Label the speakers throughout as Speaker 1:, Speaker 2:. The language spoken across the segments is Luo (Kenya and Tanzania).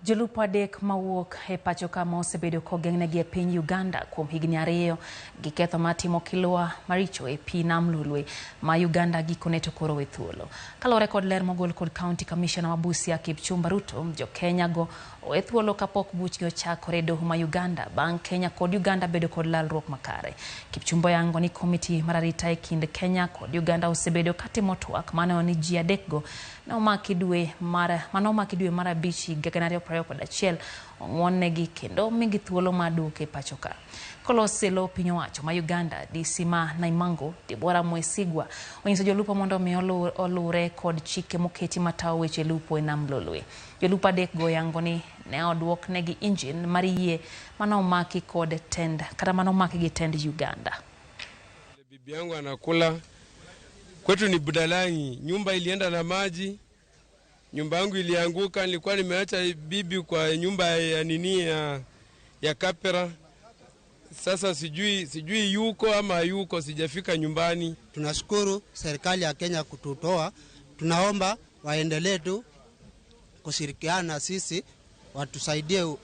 Speaker 1: Jolupo adek mawuok e pacho ka ma osebedo kogeng'negi e piny Uganda kuom higni 2 gi ketho mar timo kilwa maricho e pi nam Lolwe ma Uganda gikone to koro owe thuolo. Kaluwore kod ler mogol kod County Commissioner ma Busia Kipchumba Ruto, jo-Kenya go owe thuolo kapok buchgi ochakore e doho ma Uganda bang' Kenya kod Uganda bedo kod lalruok makare. Kipchumba oyango ni komiti mar arita e kind Kenya kod Uganda osebedo katimo twak maneno ni ji adekgo ne omaki dwe mar mane omaki dwe mar abich higa 2021 ong'won negi kendo omigi thuolo mar duok e pacho ka. Kolos e lo piny owacho ma Uganda, DC ma Naimango, Deborah Mwesigwa, onyiso jolupo mondo omi oluwre kod chike moketi matayo weche lupo e nam Lolwe. Jolupo adek go oyango ni ne oduok negi injin mar yie mane omaki kod tend kata mane omaki gi tend Uganda.
Speaker 2: Bibi yangu anakula kwetu ni Budalangi, nyumba ilienda na maji, nyumba yangu ilianguka. Nilikuwa nimeacha bibi kwa nyumba ya nini ya kapera. Sasa sijui yuko ama hayuko, sijafika nyumbani.
Speaker 3: Tunashukuru serikali ya Kenya kututoa, tunaomba waendelee tu kushirikiana na sisi, watusaidie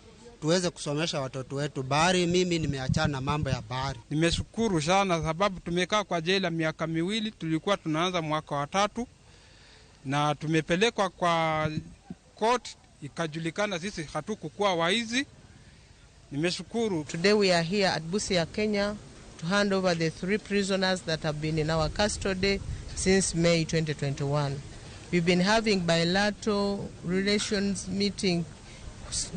Speaker 3: tuweze kusomesha watoto wetu. Bahari, mimi nimeachana mambo ya bahari.
Speaker 4: Nimeshukuru sana sababu tumekaa kwa jela miaka 2, tulikuwa tunaanza mwaka wa 3 na tumepelekwa kwa court, ikajulikana sisi hatukukuwa waizi. Nimeshukuru.
Speaker 5: Today we are here at Busia, Kenya to hand over the 3 prisoners that have been in our custody since May 2021. We've been having bilateral relations meeting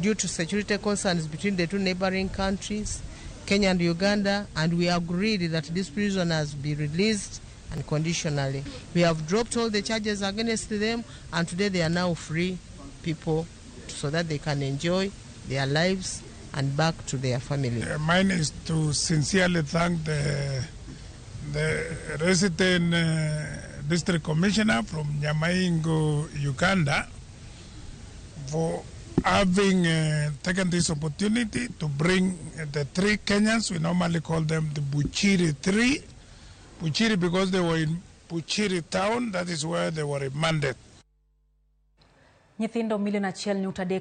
Speaker 5: due to security concerns between the 2 neighboring countries, Kenya and Uganda, and we agreed that these prisoners be released unconditionally. We have dropped all the charges against them, and today they are now free people so that they can enjoy their lives and back to their families.
Speaker 6: Mine is to sincerely thank the resident district commissioner from Nyamaingo, Uganda, for having taken this opportunity to bring the 3 Kenyans. We normally call them the Buchiri 3. Buchiri because they were in Buchiri town, that is where they were remanded.
Speaker 1: Nyithindo milion 1.3